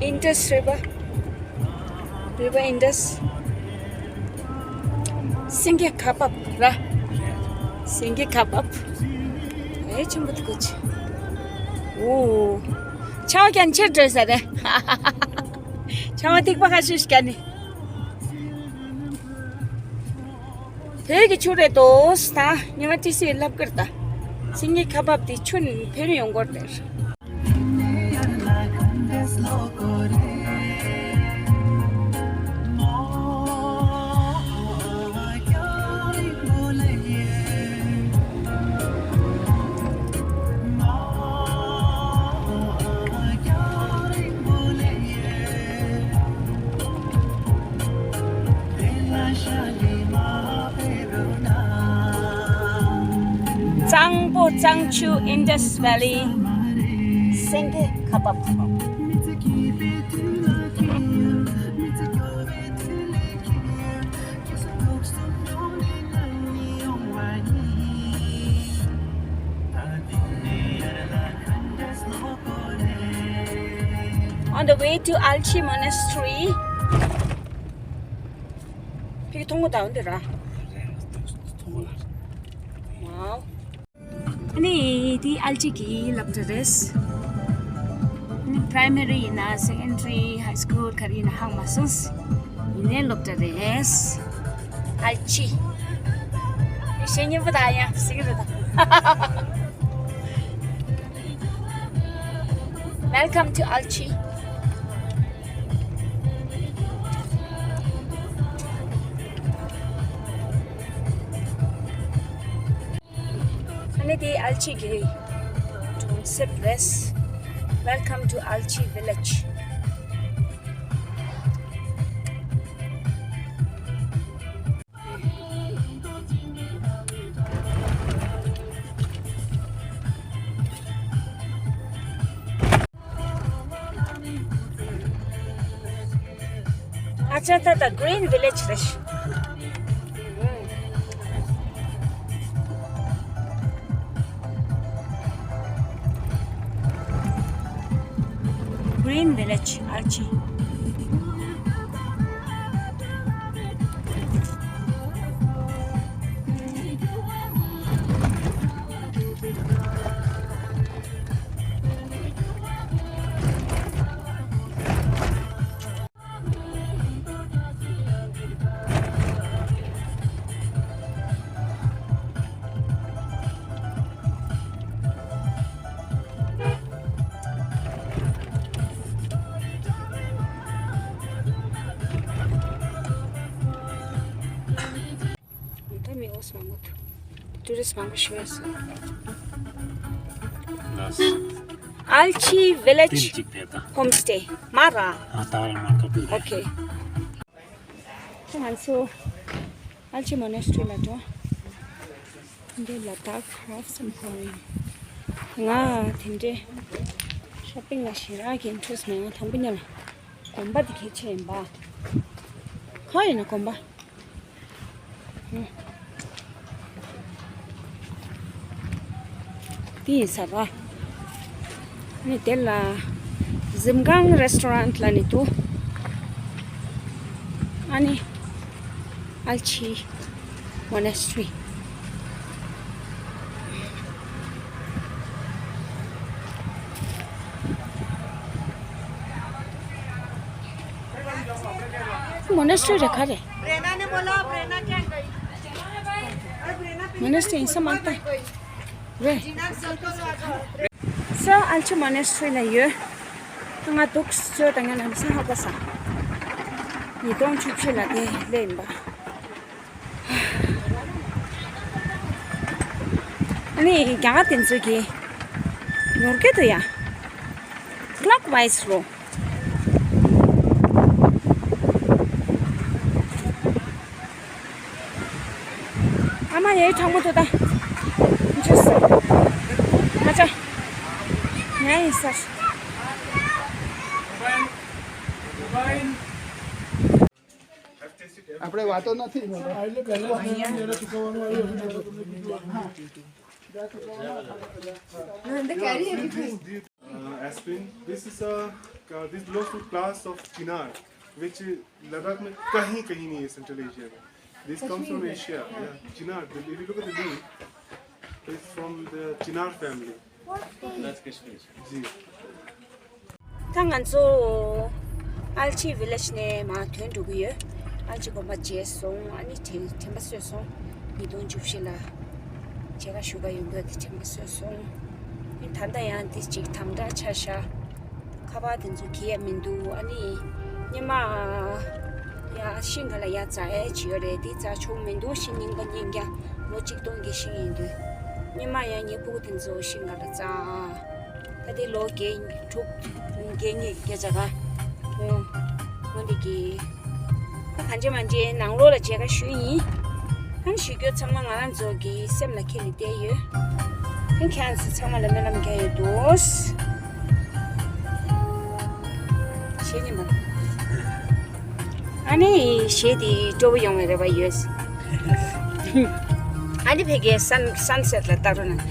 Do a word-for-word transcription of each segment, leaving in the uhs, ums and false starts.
Indus River, River Indus. སེང་གེ་ཁ་འབབ་ར། སེང་གེ་ཁ་འབབ། ཨེ་ཆེན་པོ་འདུག་གོ་ཆེ། ཨོ། ཆར་པ་ཀྱང་ཆེར་འགྲོ་ས་རེད། ཆར་པ་ཐིགས་པ་ཁ་ཤས་ཤིག་ཀྱང་ནི། བོད་ཀྱི་ཆུ་རེད་དོ། ད་ཉི་མ་ཏི་སི་ལབ་ཀིར་ད། སེང་གེ་ཁ་འབབ་དེ་ཆུ་ནི་བོད་ནས་ཡོང་གོ་རེད། གཙང་པོ་གཙང་ཆུ། Indus Valley. སེང་གེ་ཁ་འབབ། On the way to Alchi Monastery. ཕ་གི་མཐོང་གོ་ད་འོན་ཏེ་ར། Wow. ཨ་ནི་དེ་ཨལ་ཅི་གི་སློབ་གྲྭ་རེད། ཨ་ནི་པ་རའི་མ་རི་ཡིན་ན་སེ་ཀན་ཌ་རི་ཧའི་སི་ཀུལ་ག་རེ་ཡིན་ན་ཧ་གོ་མ་སོང་། ཡིན་ནའི་སློབ་གྲྭ་རེད། ཨལ་ཅི། ཤེས་སྙིང་པོ་དང་ཡང་ཟིག་རེད་ད། Welcome to Alchi. ཨ་ནི་དེ་ཨལ་ཅི་གི་གྲོང་གསེབ་རེད། Welcome to Alchi village. ཨ་ཅག་ད་ད་Green Village རེད། Green Village, Alchi. ད་མི་འོས་མང་པོ་འདུག་ཊུ་རི་སི་མང་པོ་ཞིག་ཡོད་སོང་། ལགས། Alchi Village Homestay མ་ར། ཨ་ད་ར་མ་ཁ་པུ། Okay. ང་ཚོ་ཨལ་ཅི་མོ་ནེ་སི་ཊི་རི་ལ་འགྲོ། འདི་ལ་དྭགས་ཁྲ་ཕ་སི་ལ་འགྲོ་ཡིན། ང་དེ་འདྲའི་ཤོ་པིང་ལ་ཞེ་དྲག་གི་ཨིན་ཊི་རེ་སི་མེད། ང་དང་པོ་ཉིད་ལ་དགོན་པ་དེ་གལ་ཆེ་ཡིན་པ། གང་ཡིན་ན་དགོན་པ། དེ་ཡིན་ས་ར། ནི་དེ་ལ་གཟིམ་ཁང་རེ་སི་ཊོ་རན་ཊི་ལ་ནི་འདུག་ཨ་ནི་ཨལ་ཆི་མོ་ནེ་སི་ཊི་རི། མོ་ནེ་སི་ཊི་རི་རེད་ག་རེ། མོ་ནེ་སི་ཊི་རི་ཡིན་ས་མ་རེད་ད། རེད། སོ་ཨལ་ཆི་མོ་ནེ་སི་ཊི་རི་ལ་ཡོད། ང་འདུག་སོ་ད་ང་ལམ་སང་ཧ་གོ་ས། ཉིས་སྟོང་བཅུ་བཞི་ལ་དེ་སླེབས་ཡིན་པ། ཨ་ནི་རྒྱ་གར་དེ་ཚོས་ཀྱིས་ནོར་གྱི་འདུག་ཡ། Clockwise རོ། ཨ་མ་ཡའི་གྲང་མོ་འདུག་ད། ཇུས། ང་ཅག་ཉལ་ཡིན་ས། Mobile. Mobile. આપણે વાતો નથી. Uh, aspirin. This is a Uh, this belongs to class of chinar, which uh, Ladakh में कहीं कहीं नहीं है, Central Asia में. This comes from Asia. Yeah, chinar. The, if you look at the leaf, it's from the chinar family. That's Kashmir. Ji. ད་ང་ཚོ་ཨལ་ཆི་ཝི་ལེཇ་ནས་མར་ཐོན་འགྲོ་གི་ཡོད། ཨལ་ཆི་དགོན་པ་མཇལ་སོང་། ཨ་ནི་དྲན་དྲན་པ་གསོས་སོང་། ཉིས་སྟོང་བཅུ་བཞི་ལ་མཇལ་ཁ་ཞུ་ག་ཡོང་གི་ཡོད་དེ་དྲན་པ་གསོས་སོང་། ཨ་ནི་ད་ལྟ་ཡང་འདི་གཅིག་དམ་དྲག་ཆགས་ཤག་ཁ་པར་དེ་ཚོ་འཁྱེར་ཡ་མི་འདུག་ཨ་ནི་སྙེ་མ་ཡ་ཤིང་སྒང་ལ་ཡ་འཛེག་ཡ་བྱེད་ཡོད་རེད། དེ་འཛེག་ཆོག་མི་འདུག་ཤིང་རྙིང་པ་རྙིང་རྐྱང་ལོ་གཅིག་སྟོང་གི་ཤིང་ཡིན་དུས། སྙེ་མ་ཡ་ངའི་ཕྲུ་གུ་དེ་ཚོ་ཤིང་སྒང་ལ་འཛེག་ད་དེ་ལོ་བརྒྱད་དྲུག་བརྒྱད་གཉིས་བརྒྱད་ཆགས་ག་ཨོ་འོ་འདི་གི་ད་གང་བྱེད་མ་བྱེད་ནང་ལོགས་ལ་མཇལ་ཁ་ཞུས་ཡིན། ཨ་ནི་ཞུ་རྒྱུ་ཚང་མ་ང་རང་ཚོ་གི་སེམས་ལ་འཁྱེར་ནས་བསྡད་ཡོད། ཨ་ནི་ཁྱེད་རང་ཚོ་ཚང་མ་ལ་སྨོན་ལམ་རྒྱག་ཡོད་དོ། གཞས་ཉན་པ། ཨ་ནི་གཞས་དེ་སྤྲོ་པོ་ཡོང་བའི་རེ་བ་ཡོད། ཨ་ནི་ཕ་གིའི་སན་སན་སེཊ་ལ་ལྟ་རོགས་གནང་།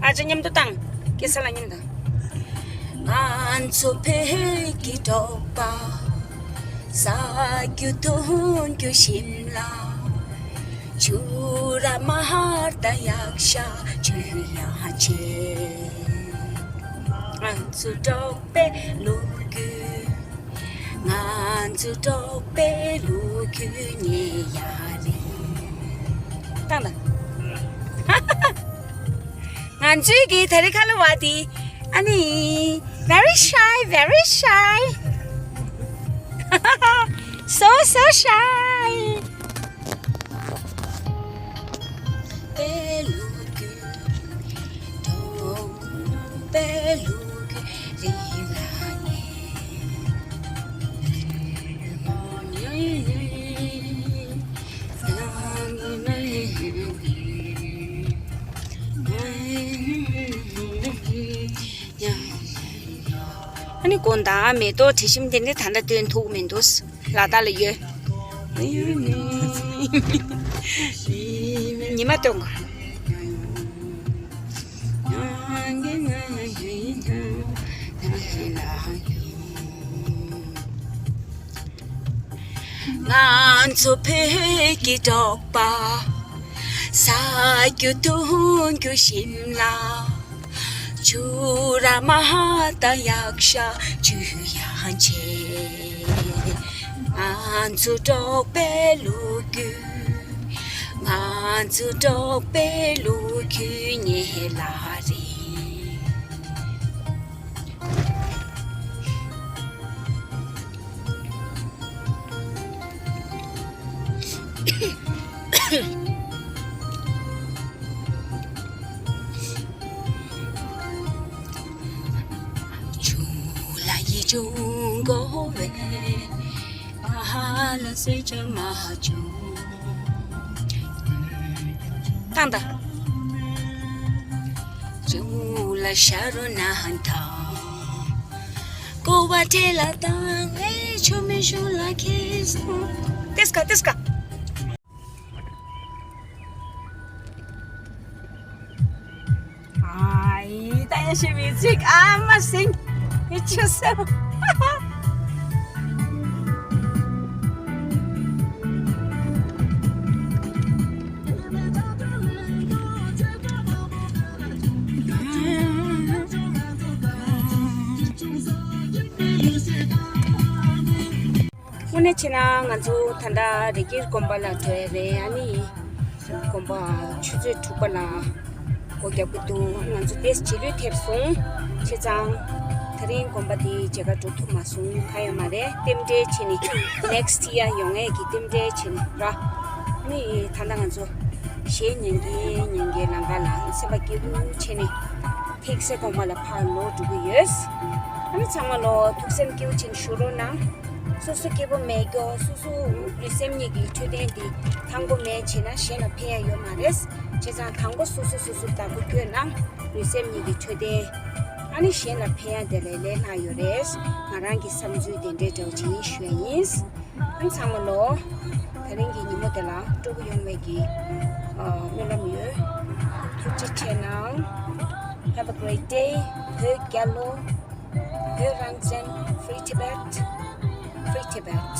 ཨ་ཅག་མཉམ་དུ་བཏང་། སྐྱེ་ས་ལ་མཉམ་དུ། ང་ཚོ་བོད་ཀྱི་འབྲོག་པ། ཟ་རྒྱུ་འཐུང་རྒྱུ་ཞིམ་ལ། ཆུ་ར་མར་དང་ཡག་ཤ་ཆུ་ཡང་ཆེ། ང་ཚོ་འབྲོག་པའི་ལོ་རྒྱུས། ང་ཚོ་འབྲོག་པའི་ལོ་རྒྱུས་ཉེ་ཡ་རེད། བཏང་དང་། ང་ཚོའི་གི་དེ་རིང་ཁ་ལོ་བ་དེ། ཨ་ནི། Very shy, very shy. So, so shy. ཨ་ནི་དགོང་དག་མེ་ཏོག་དྲི་ཞིམ་དེ་འདྲ་ད་ལྟ་སྟོན་ཐུབ་མི་འདུག་ལ་དྭགས་ལ་ཡོད། ཉི་མ་སྟོན་གོ། ང་ཚོ་བོད་ཀྱི་འབྲོག་པ། ཟ་རྒྱུ་འཐུང་རྒྱུ་ཞིམ་ལ། ཆུ་ར་མར་དང་ཡག་ཤ་ཆུ་ཡང་ཆེ། ང་ཚོ་འབྲོག་པའི་ལོ་རྒྱུས། ང་ཚོ་འབྲོག་པའི་ལོ་རྒྱུས་ཉེ་ལ་རེད། བཏང་དང་། ཅུང་ལ་ཤ་རོ་ན་ཧན་ཐང་། ཀོ་བ་ཁྲེ་ལ་བཏང་ངས་ཆུ་མི་ཤུང་ལ་ཁེ་སོང་། ཏེས་ཀ་ཏེས་ཀ། ཨའི་ད་ཡ་ཤི་མི་ཚིག་ཨ་མ་སིང་། ཨི་ཆུ་སེ། དངོས་གནས་བྱས་ན་ང་ཚོ་ད་ལྟ་རི་སྐྱེས་དགོན་པ་ལ་འགྲོ་ཡ་རེད། ཨ་ནི་དགོན་པ་ཆུ་ཚོད་དྲུག་པ་ལ་སྒོ་རྒྱག་གི་འདུག་ང་ཚོ་ཏེས་རྗེས་ལུས་ཐེབས་སོང་། བྱས་ཙང་དེ་རིང་དགོན་པ་འདི་མཇལ་ཁ་འགྲོ་ཐུབ་མ་སོང་། གང་ཡོད་མ་རེད། རྟེན་འབྲེལ་བྱས་ནས་ནེག་སི་ཊི་ཡར་ཡོང་ཡས་ཀྱི་རྟེན་འབྲེལ་བྱས་ནས་ར། ཨ་ནི་ད་ལྟ་ང་ཚོ་གཞས་ཉན་གྱིན་ཉན་གྱིན་ལམ་ཁ་ལ་སེམས་པ་སྐྱིད་པོ་བྱས་ནས་ཐེག་སེ་དགོན་པ་ལ་ཕར་ལོག་འགྲོ་གི་ཡོད། ཨ་ནི་ཚང་མ་ལོ་ཐུགས་སེམས་སྐྱིད་པོ་བྱས་ནས་བཞུགས་རོགས་གནང་། སོ་སོ་སྐྱིད་པོ་མེད་སྐྱོ། སོ་སོ་ལུས་སེམས་གཉིས་ཀྱི་འཕྲོད་བསྟེན་འདི་ཐང་པོ་མེད་བྱས་ན་གཞན་ལ་ཕན་ཡ་ཡོད་མ་རེད། བྱས་ཙང་དང་པོ་སོ་སོ་སོ་སོ་བདག་པོ་སྐྱོན་ན་ལུས་སེམས་གཉིས་ཀྱི་འཕྲོད་བསྟེན། ཨ་ནི་གཞན་ལ་ཕན་ཡ་དེ་ལས་ལས་སླ་ཡོད་རེད། ང་རང་གི་བསམ་ཚུལ་དེ་འདྲའི་འདྲ་བོ་ཅིག་ཡིན་ཞུ་ཡ་ཡིན། ཨང་ཚང་མ་ལོ། དེ་རིང་གི་ཉིན་མོ་དེ་ལ་སྤྲོ་པོ་ཡོང་བའི་གི་ཨ་སྨོན་ལམ་ཡོད། ཐུགས་རྗེ་ཆེ་གནང་། Have a great day. བོད་རྒྱལ་ལོ། བོད་རང་བཙན། Free Tibet. Free Tibet.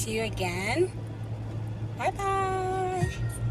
See you again. Bye bye.